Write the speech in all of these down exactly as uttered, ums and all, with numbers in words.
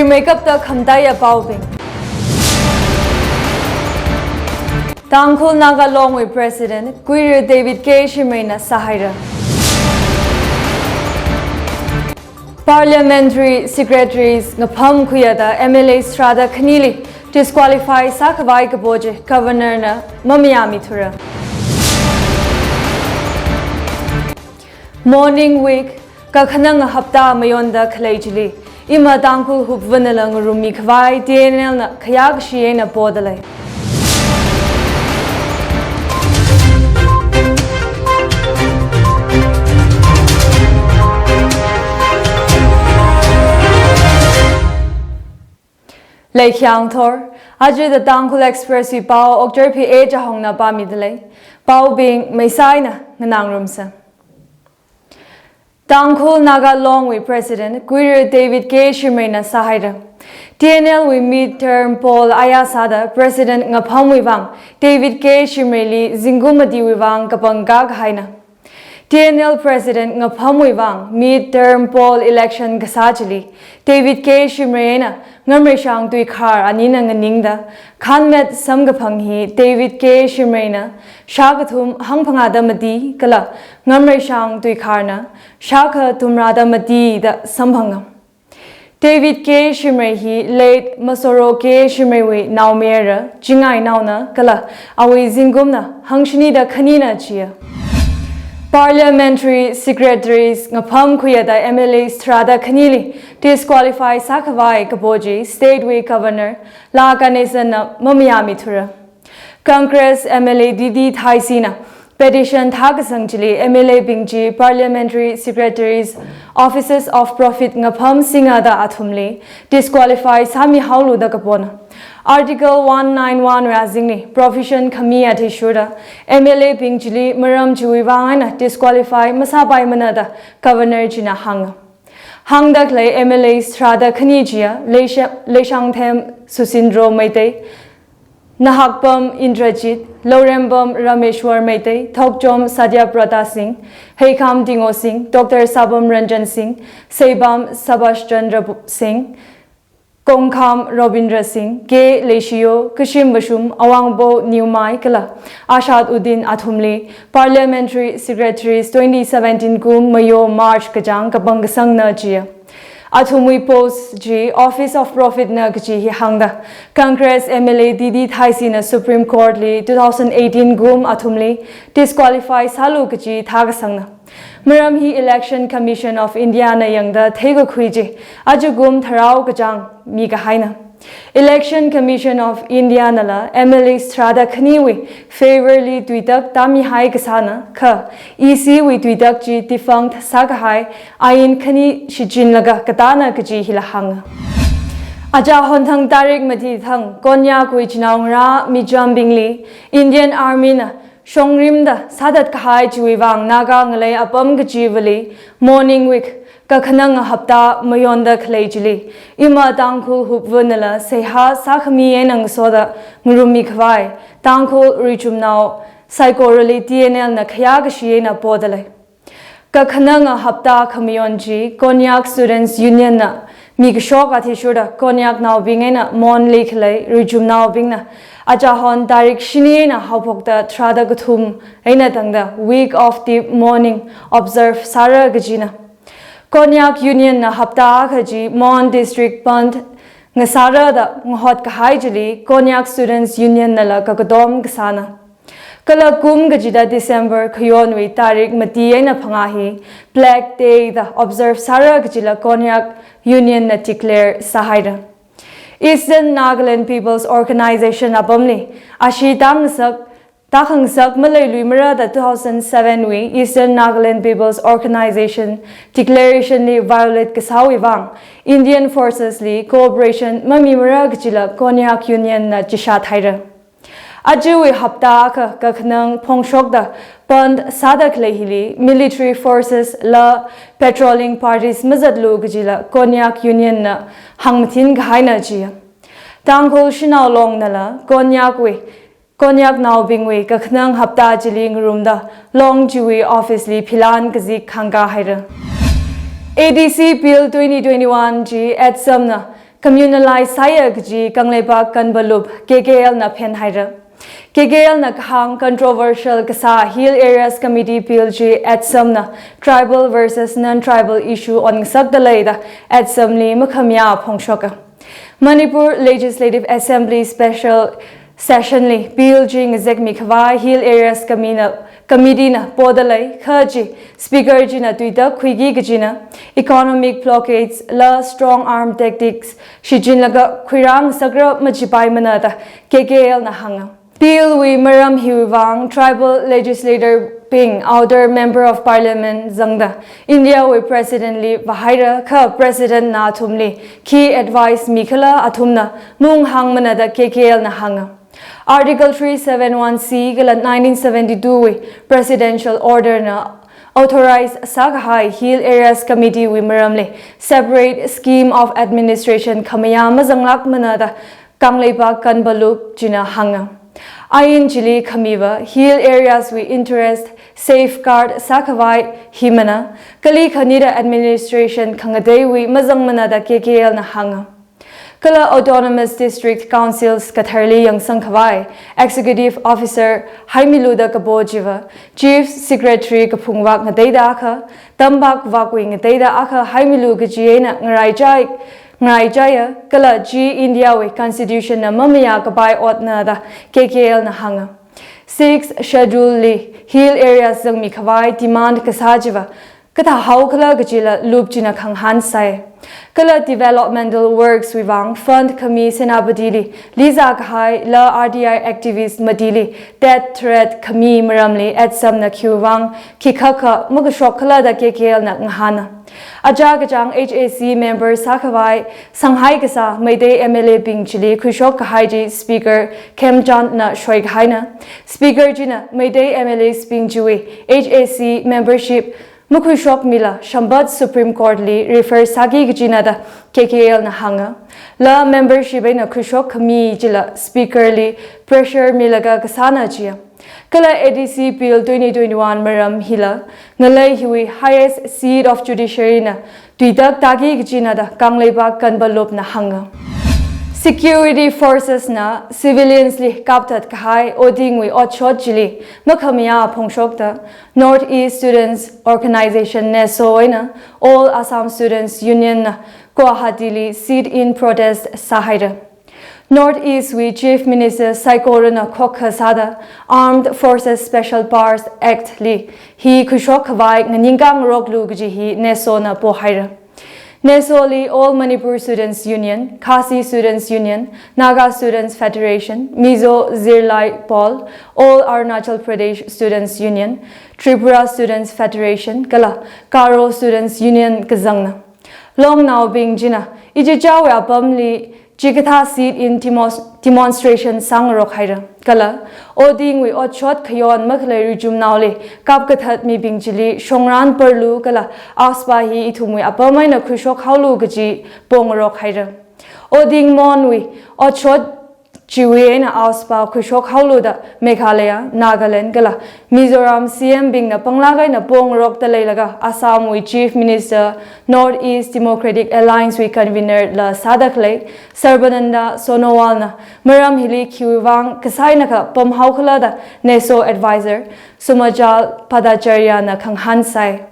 Meikapta khamataiya paobing. Tangkhul Naga Longwui President Kuirei David K Shimrayna sāhaira. Parliamentary Secretaries ngapham khuiyada M L As tharāda khanili disqualify sākhavai kapo chi Governor na mamayāmithura. Mourning Week, kakhanang hapta mayonda khalei chili, ima Tangkhul hupvunala ngarummikhavai T N L na khayākashi eina podalei. Leikhyang thor, aja The Tangkhul Express wui pao Okchar P A Chahongna pāmidalei. Paobing meisaina nganāngarumsa. Tangkhul Naga Longwui President Kuirei David K Shimrayna sāhaira. T N L wui mid-term poll aya sāda President ngaphamwui vang David K Shimrayli zingkum matiwui vang kapangkā kahaina. T N L President ngaphamwui vang mid-term poll election kasā chili David K Shimray eina Ngamreishang Tuikhar anina nganingda, khanmet samkaphang hi David K Shimrayna shākha thum hangphangāda mati kala Ngamreishang Tuikharna shākha thumrāda mati da samphanga. David K Shimray hi late Masoro K Shimray wui naomayara, chingai naona kala awui zingkumna hangshinida khanina chiya. Parliamentary Secretaries ngapham khuiyada M L As tharāda khanili disqualify sākhavai kapo chi State wui Governor La Ganesan na mamayāmithura. Congress M L A D D Thaisina petition thākasang chili M L A bing chi Parliamentary Secretaries Offices of Profit ngapham singada athumli disqualify sāmihaolu da kapona. Article one nine one wui azingli provision khami athishurda M L A bing chili maram chiwui vang eina disqualify masāpaimana da Governor china hānga. Hāngda khalei M L As tharāda khani chiya Leisha-, Leishangthem Susindro Meitei, Nahakpam Indrajit, Lourembam Rameshwar Meitei, Thokchom Satyabrata Singh, Heikham Tingo Singh, Doctor Sabam Ranjan Singh, Seibam Subhash Chandra Singh, Kongkham Robindra Singh, K Leishiyo, Kashim Bashum, Awangbo Newmai kala Ashad Uddin athumli Parliamentary Secretaries twenty seventeen kum mayo March kachāng kapangkasangna chiya. Athumwui post chi Office of Profit na kachi hi hāngda Congress M L A D D Thaisina Supreme Court li two thousand eighteen kum athumli disqualify sālu kachi thākasangna. Maram hi Election Commission of India na yangda theikakhui chi ajakum tharao kachāng mikahaina. Election Commission of India nala M L As tharāda khaniwui favour li tuitak tāmihai kasāna kha E C wui tuitak chi defunct sākahai ain khani shichinlaga katāna kachi hila hānga. Achahon thang tarik mati thang Konyakwui chinaongarā mijambingli Indian Army na shongrimda sāthat kahai chiwui vang Naga ngalei apam kachivali Mourning Week, kakhanang hapta mayonda khalei chili, ima Tangkhul hupvunala seihā sākhami eina ngasoda ngarummikhavai Tangkhul richumnao saikorali T N L na khayākashi eina podalei. Kakhanang hapta khamayon chi Konyak Students Union na mikashok athishurda Konyaknaobing eina Mon li khalei richumnaobingna achahon tarik shini eina haophokta tharāda kathum eina tangda Week of Deep Mourning observe sāra kachina. Konyak Union na hapta akha chi Mon District bandh ngasāra da ngahot kahai chili Konyak Students Union nala kakatom kasāna. Kala kum kachida December khayonwui tarik mati eina phangā hi Black Day da observe sāra kachila Konyak Union na declare sāhaira. Eastern Nagaland People's Organization apamli ashee tāngasak, tākhangasak maleiluimara da two thousand seven wui Eastern Nagaland People's Organization declaration li violate kasāwui vang Indian Forces li cooperation mamimara kachila Konyak Union na chishat haira. Ajawui hapta akha kakhanang phongshokda bandh sāda khalei hili military forces la patrolling parties mazatlu kachila Konyak Union na hāngmathin kahaina chiya. Tangkhul Shanao Long nala Konyakwui, Konyaknaobingwui kakhanang hapta chili ngarumda Long chiwui office li philan kazik khangka haira. A D C Bill twenty twenty-one chi ATSUM na communalize sāya kaji Kangleipak Kanpalup K K L na phenhaira. K K L na kahāng controversial kasā Hill Areas Committee Bill chi ATSUM na tribal versus non-tribal issue onngasakta lei da ATSUM li makhamayā phongshoka. Manipur Legislative Assembly Special Session li Bill chi ngazekmi khavai Hill Areas Commi-, na, Committee na poda lei, kha chi Speaker china tuitak khuiki kajina, economic blockades la strong arm tactics shichinlaga khuirāngasakra machipaimana da K K L na hānga. Bill wui maram hiwui vang tribal legislator bing outer member of parliament zangda India wui president li vāhaira, kha president na athumli khi advice mikhala athumna manghāngmana da K K L na hānga. Article three seven one C kala nineteen seventy-two wui presidential order na authorize sākahai Hill Areas Committee wui maramli separate scheme of administration khamayā mazanglākmana da Kangleipak Kanpalup china hānga. Ain chili khamiva Hill Areas wui interest safeguard sākhavai himana, kali khanida administration khangateiwui mazangmana da K K L na hānga. Kala Autonomous District Councils katharli yangsang khavai Executive Officer haimilu da kapo chiva, Chief Secretary kaphungvak ngateida akha, tampak vakwui ngateida akha haimilu kaji eina ngaraichai, ngaraichaiya, kala chi India wui Constitution na mamayā kapai otna da K K L na hānga. Sixth Schedule li Hill Areas zangmi khavai demand kasā chiva kathā haokhala kajila lup china khangahān sai. Kala developmental works wui vang fund khami Senapati li lizā kahai la R T I activist matili death threat khami maramli ATSUM na khiwui vang khikhakha makashok khala da K K L na ngahāna. Aja kachāng H A C member sākhavai sanghai kasā Meitei M L A bing chili khuishok kahai chi Speaker Khemchand na shoikahaina. Speaker china Meitei M L As bing chiwui H A C membership makhuishokmila Shambat Supreme Court li refer sāki kajina da K K L na hānga. La membership eina khuishok khami chila Speaker li pressure milaga kasāna chiya. Kala A D C Bill twenty twenty-one maram hila ngalei hiwui highest seat of judiciary na tuitak tāki kajina da Kangleipak Kanpalup na hānga. Security forces na civilians li kapthat kahai Odingwui otshot chili makhamayā phongshokta North East Students Organization, NESO eina All Assam Students Union na Guwahati li sit-in protest sāhaira. North East wui Chief Minister saikorana khokkha sāda Armed Forces Special Powers Act li hi khuishok khavai nganingkāngaroklu kaji hi NESO na pohaira. NESO li All Manipur Students Union, Khasi Students Union, Naga Students Federation, Mizo Zirlai Pawl, All Arunachal Pradesh Students Union, Tripura Students Federation kala Garo Students Union kazangna. Longnaobing china ichichawui apamli chikathā sit-in demos-, demonstration sāngarok haira. Kala Odingwui otshot khayon makhalei richumnaoli kapkathat mibing chili shongran parlu kala AFSPA hi ithumwui apam eina khuishok haolu kaji pongarok haira. Oding Monwui otshot chiwui eina AFSPA khuishok haolu da Meghalaya, Nagaland kala Mizoram C M bingna panglāk eina pongarokta leilaga Assam wui Chief Minister, North East Democratic Alliance wui convener la sāda khalei Sarbananda Sonowal na maram hili khiwui vang kasā einakha pamhaokhala da NESO advisor Sumajal Bhattacharya na khangahān sai.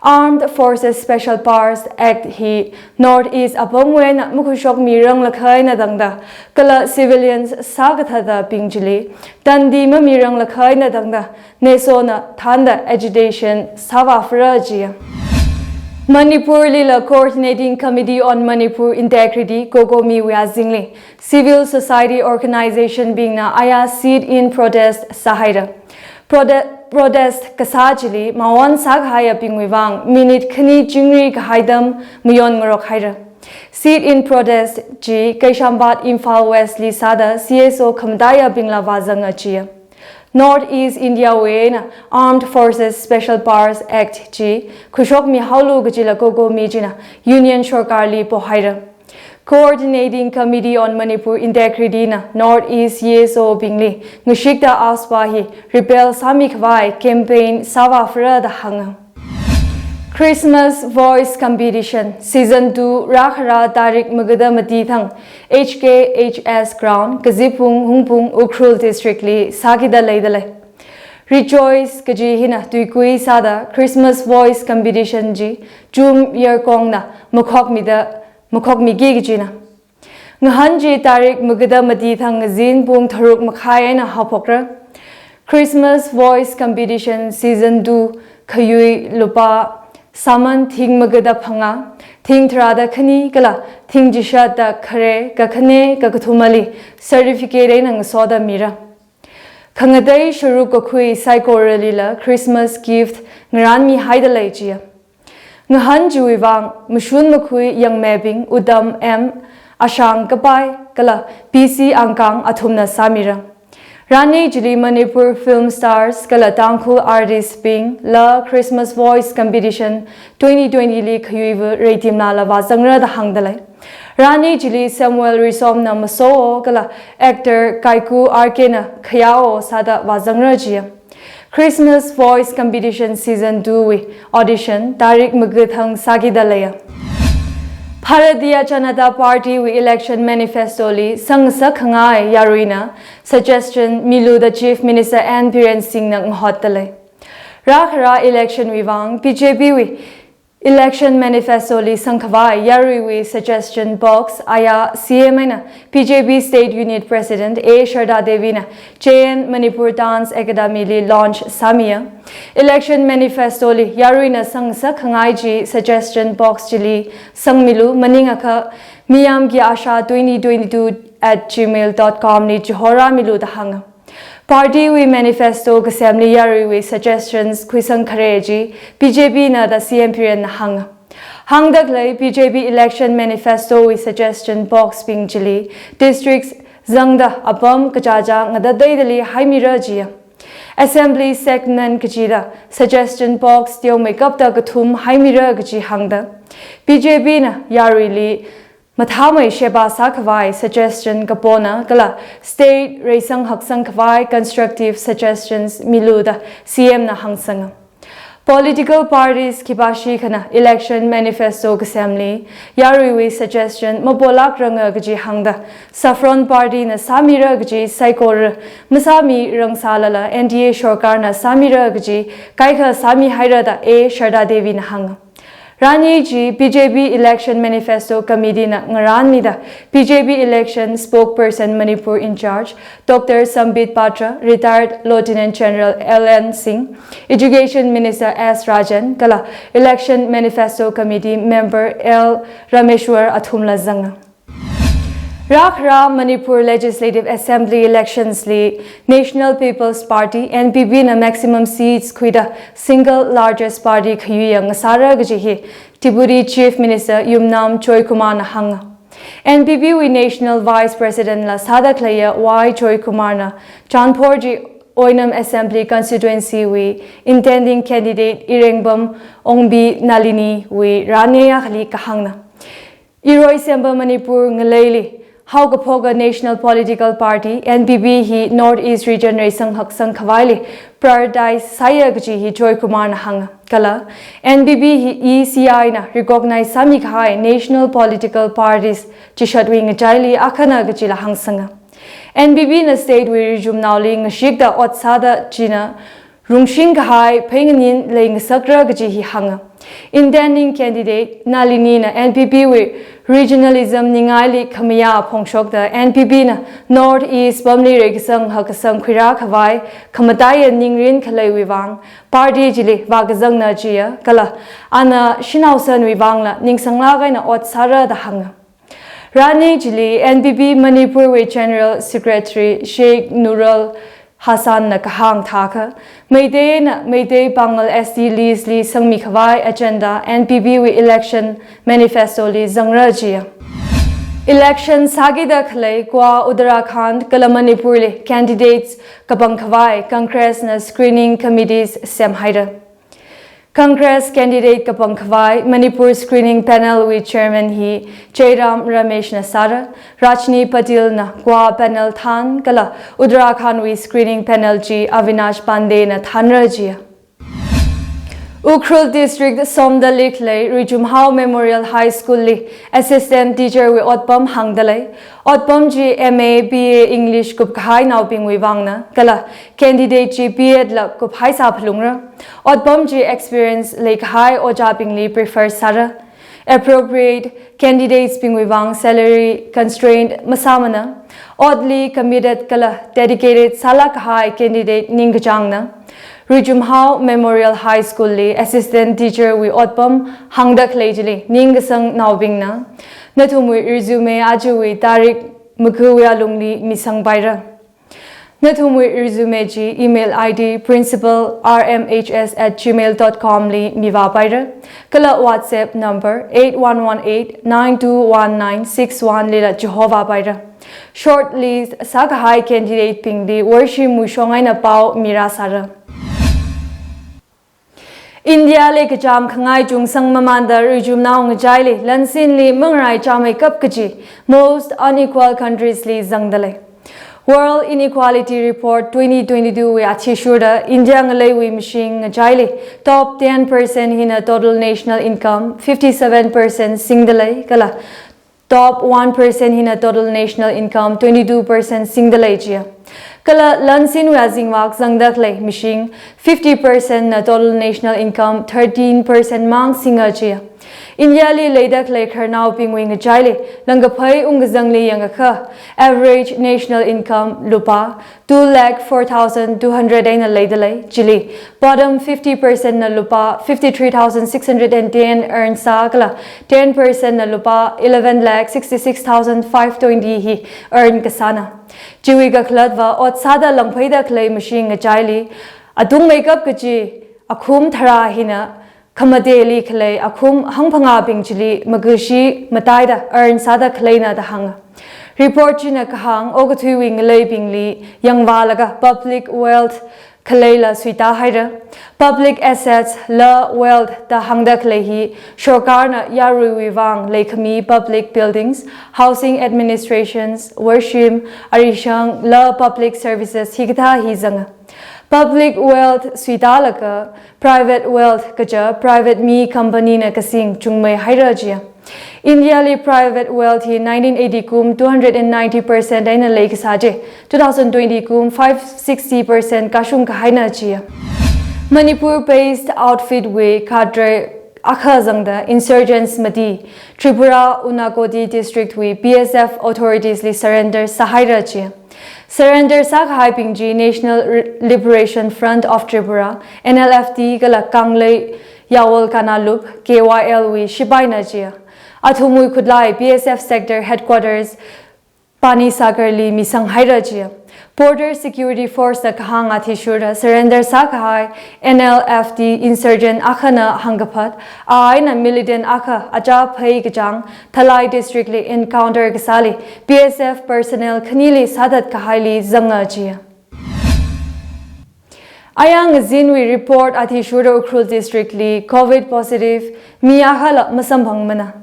Armed Forces Special Powers Act hi North East apamwui eina makhuishokmiranglakha eina tangda kala civilians sākathatabing chili tandi mamiranglakha eina tangda NESO na thānda agitation sāvāphara jiya. Manipur lila Coordinating Committee on Manipur Integrity, COCOMI wui azingli civil society organization bingna aya sit-in protest sāhaira. Prode-, protest kasā chili mawon sākahaiyabingwui vang minute khani chingri kahai atam mayonngarok haira. Sit-in protest chi Keshwpatnam, Imphal West li sāda C S O khamataiyabingla vāzanga jiya. North East India wui eina Armed Forces Special Powers Act chi khuishokmi haolu kajila COCOMI china Union Sorkar li pohaira. Coordinating Committee on Manipur Integrity na North East C S O bingli ngashikta AFSPA hi repel sāmi khavai campaign sāvāphara da hānga. Christmas Voice Competition Season two rākhara tarik magada mati thang H K H S Ground, Kazipung Hungpung, Ukhrul District li sākida leidalei. Rejoice kaji hina tuikui sāda Christmas Voice Competition chi Chum Yarkongna makhokmida, makhokmiki kajina. Ngahān chi tarik magada mati thang ngazin pung tharuk makhai eina haophokra. Christmas Voice Competition Season two khayui lupā sāman thing magada phangā, thing tharāda khani kala thing chishatda khare, kakhane, kakathumali certificate eina ngasoda mira. Khangatei sharuk kakhui saikoralila Christmas gift ngarānmihaida lei jiya. Ngahān chiwui vang mashun makhui yangmebing Uttam M, Ashang Kapai kala P C Angkang athumna sāmira. Rani chili Manipur film stars kala Tangkhul artist bingla Christmas Voice Competition twenty twenty li khayuiva reitimlala vāzangra da hāngdalei. Rani chili Samuel Risomna masoo kala actor Kaiku R K na khayao sāda vāzangra jiya. Christmas Voice Competition Season two wui audition tarik magada thang sākida leiya. Bharatiya Janata Party wui election manifesto li sangngasak khangai yaruina suggestion milu da Chief Minister N Biren Singh na ngahotdalei. Rākhara election wui vang B J P wui election manifesto li sangkhavai yaruiwui suggestion box aya C M eina B J P State Unit President A Sharda Devi na J N Manipur Dance Academy li launch sāmiya. Election manifesto li yaruina sangngasak khangai chi suggestion box chili sangmilu, maningakha miyamki asha twenty twenty-two at gmail dot com li chihorāmilu da hānga. Party wui manifesto kasemli yaruiwui suggestions khuisang khare chi B J P na da C M Biren na hānga. Hāngdakhalei B J P election manifesto wui suggestion box bing chili districts zangda apam kachacha ngatateidali haimira jiya. Assembly segment kachida suggestion box teomeikapta kathum haimira kaji hāngda B J P na yaruili mathāmei sheba sākhavai suggestion kapona kala state reisang haksang khavai constructive suggestions milu da C M na hāngsanga. Political parties khipāshi khana election manifesto kasemli yaruiwui suggestion mapolākranga kaji hāngda Saffron Party na sāmira kaji saikora masāmirangsālala N D A sorkar na sāmira kaji kaikha sāmihaira da A Sharda Devi na hānga. Rani chi B J P Election Manifesto Committee na ngarānmida B J P Election Spokesperson Manipur in charge Doctor Sambit Patra, Retired Lieutenant General L N Singh, Education Minister S Rajan kala Election Manifesto Committee member L Rameshwar athumla zanga. Rākhara Manipur Legislative Assembly elections li National People's Party, N P P na maximum seats khuida single largest party khayui yang ngasāra kaji hi Deputy Chief Minister Yumnam Joykumar na hānga. N P P wui National Vice President la sāda khaleiya Y Joykumar na Chanphorji Oinam Assembly Constituency wui intending candidate Irengbam Ongbi Nalini wui rānei akhali kahāngna. Iroi semba Manipur ngaleili haokaphoka National Political Party, N P P hi North East Region reisang haksang khavaili prioritize sāya kaji hi Joykumar na hānga. Kala N P P hi E C I na recognize sāmikahai national political parties chishatwui ngachaili akhana kajila hāngsanga. N P P na state wui rijumnaoli ngashikda ot sāda china rungshing kahai phei nganin leingasakra kaji hi hānga. Intending candidate Nalini na N P P wui regionalism ningaili khamayā phongshokda N P P na North East pamli reikasang hakkasang khuirā khavai khamataiya ningrin khaleiwui vang party chili vākazangna jiya kala ana shanao sanwui vangla ningsanglāk eina ot sāra da hānga. Rānei chili N P P Manipur wui General Secretary Sheikh Nurul Hassan na kahāng thākha, Meitei na Meitei Pangal S T list li sangmi khavai agenda N P P wui election manifesto li zangra jiya. Election sākida khalei Goa, Uttarakhand kala Manipur li candidates kapang khavai Congress na screening committees semhaira. Congress candidate kapang khavai Manipur Screening Panel wui Chairman hi Jairam Ramesh na sāra, Rajni Patil na Goa panel thān kala Uttarakhand wui Screening Panel chi Avinash Pandey na thānra jiya. Ukhrul District Somdal li khalei Ruichumhao Memorial High School li Assistant Teacher wui otpam hāngda lei. Otpam chi M A, B A English kupkahainaobingwui vangna, kala candidate chi B Ed la kuphaisā phalungra. Otpam chi experience leikahai ojābingli prefer sāra. Appropriate candidates bingwui vang salary constraint masāmana. Otli committed kala dedicated sālāk kahai candidate ningkachāngna. Ruichumhao Memorial High School li Assistant Teacher wui otpam hāngda khalei chili ningkasangnaobingna. Nathumwui resume ajawui tarik maga wui alungli misangpaira. Nathumwui resume chi email I D principal R M H S at gmail dot com li mivāpaira, kala WhatsApp number eight one one eight nine two one nine six one lila chihovāpaira. Shortlist sākahai candidate bingli worshimwui shong eina pao mirāsāra. India li kachām khangai chungsang mamānda ruichumnao ngachaili lansinli mangaraichāmeikap kaji most unequal countries li zangda lei. World Inequality Report twenty twenty-two wui athishurda India ngaleiwui mashing ngachaili top ten percent hina total national income fifty-seven percent singda lei, kala top one percent hina total national income twenty-two percent singda lei jiya. Kala lansinwui azingvak zangda khalei mashing fifty percent na total national income thirteen percent mang singa jiya. India li leida khalei khararnaobingwui ngachaili langkaphai ungkazangli yangakha average national income lupā two lakh four thousand two hundred eina leida lei. Chili bottom fifty percent na lupā fifty-three thousand six hundred and ten earn sā, kala ten percent na lupā eleven lakh sixty-six thousand five twenty hi earn kasāna. Chiwui kakhalatva ot sāda langpheida khalei mashing ngachaili atungmeikap kaji akhum tharā hina khamateli khalei akhum hangphangābing chili magashi mataida earn sāda khaleina da hānga. Report china kahāng okathuiwui ngaleibingli yangvālaga public wealth khaleila suitāhaira. Public assets la wealth da hāngda khalei hi sorkarna yaruiwui vang leikhami public buildings, housing administrations, worshim, arishang la public services hikathā hi zanga. Public wealth suitālaga private wealth kaja private mi company na kasing chungmeihaira jiya. India li private wealth hi nineteen eighty kum two hundred and ninety percent eina leikasā chi, two thousand twenty kum five sixty percent kashung kahaina jiya. Manipur based outfit wui cadre akha zangda insurgents mati Tripura Unakoti district wui B S F authorities li surrender sāhaira jiya. Surrender sākahaibing chi National Re-, Liberation Front of Tripura, N L F T, kala Kanglei Yawol Kanalup, K Y L, wui shipaina jiya. Athumwui khutlai B S F sector headquarters Panisagar li misanghaira jiya. Border Security Force na kahāng athishurda surrender sākahai N L F T insurgent akhana hāngkaphat, a eina militant akha achā phei kachāng Thalai district li encounter kasāli B S F personnel khanili sāthat kahaili zanga jiya. Ayang ngazinwui report athishurda Ukhrul district li covid positive mi akhala masamphangmana.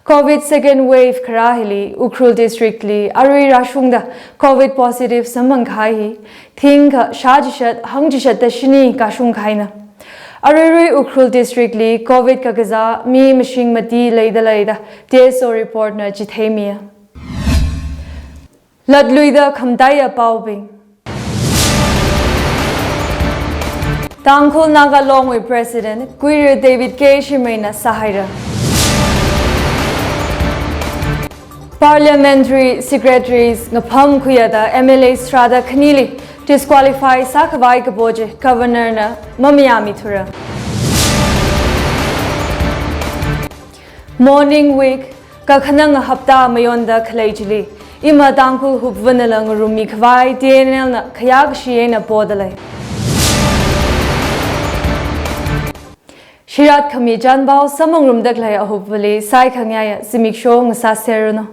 Covid second wave kharā hili Ukhrul district li arui rāshungda covid positive samphangkahai hi thingkha shāchishat hangchishatta shini kashung kahaina. Aruirui Ukhrul district li covid kakazā mi mashing mati leida leida T S O report na chitheimiya. Latluida khamataiya paobing. Tangkhul Naga Long wui President Kuiru David K Shimray na sāhaira. Parliamentary Secretaries ngapham khuiyada M L As rāda khanili disqualify sākhavai kapo chi Governor na mamayāmithura. Mourning Week, kakhanang hapta mayonda khalei chili, ima Tangkhul hupvana la ngarummikhavai T N L na khayākashi eina poda lei. Shirat khami chānpao samphangrumda khalei ahupvali saikhangayā zimiksho ngasāserranu.